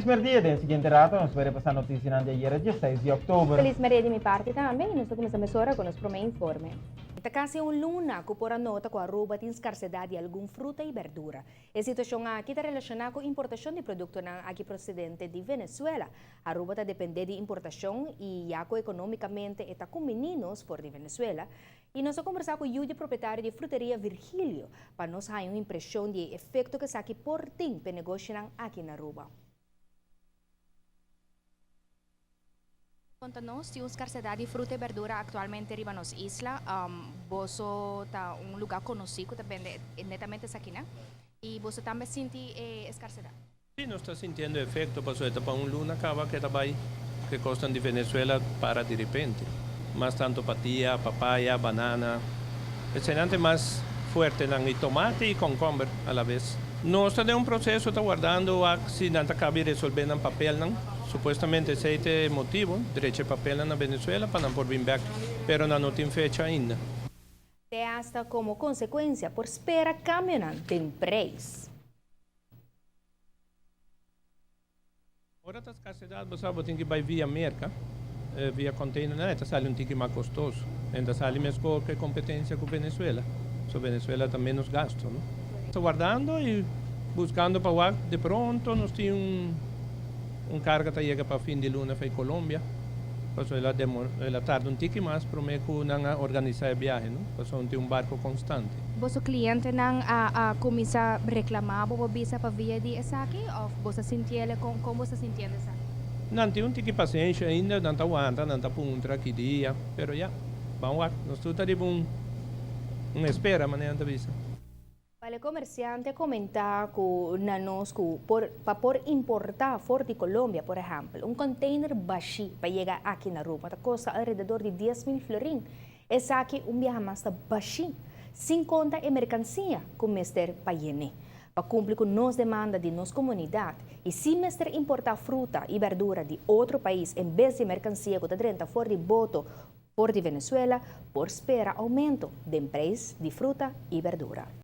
Felis merdia, den siguiente rato nos bai repasá notisianan di ayera dieseis di òktober. Felis merdia di mi parti tambe i nos ta kuminsá mesora ku nos promé informe. Ta kasi un luna ku por a nota ku Aruba tin skarsedat di algun fruta i berdura. E situashon aki ta relashoná ku importashon di produktonan aki prosedente di Venezuela. Aruba ta dependé di importashon i ya ku ekonómikamente e ta kumbiní nos for di Venezuela. I nos a kombersá ku yu di propietario di Fruteria Virgilio pa nos haña un impreshon di e efekto ku esaki por tin p'e negoshinan aki na Aruba. Konta nos tin un skarsedat di fruta i berdura aktualmente riba nos isla. Boso ta un lugá konosí ku ta bende netamente esakinan i boso tambe sinti e skarsedat? Sí, nos ta sintiendo efecto pasobra e ta pa un luna caba ke ta bay ke cosnan di Venezuela para di repente. Mas tanto patia, papaya, banana, eseinan ta e mas fuertenan y tomate y concomber a la vez. Nos ta den un proceso ta wardando wak si nan ta cabi resolve nan papelnan. Supuestamente esey ta e motibo, drecha e papelnan na Venezuela pa nan por bin bek, pero nan no tin fecha ainda. Te hasta como consecuencia por spera cambionan den prijs. Ora ta skarsedat bo sa bo tin ki bai via Merka, via containernan e ta sali un tiki mas kostoso. En ta sali meskor ku e kompetensia ku Venezuela. So Venezuela ta menos gasto no. Ta wardando i buskando pa wak de pronto nos tin un un karga ta yega pa fin di luna fei Colombia. Pasobra el a demora el a tarda un tiki mas prome ku nan a organisa e biahe no. Pasobra no tin un barko konstante. Boso klientenan a kuminsá reklamá bo pa bisa pa via di esaki òf bo ta sintiele kon kon bo ta sintiendo esaki? Nan tin un tiki pasensha ainda, nan ta wanta, nan ta puntra ki dia, pero ya, ban wak, nos tur ta riba un un espera manera nan ta bisa. Bale komersiante a komentá ku na nos ku por pa por importá for di Colombia por ehèmpel un kònteiner bashí pa yega aki na Aruba ta kosta alrededor di 10,000 florin. Esaki un biaha mas ta bashí, sin konta e merkansia ku mester pa yen'é. Pa kumpli ku nos demanda di nos komunidat i si mester importá fruta i bèrdura di otro pais en bes di merkansia ku ta drenta for di boto For di Venezuela por spera aumento den prijs di fruta y berdura.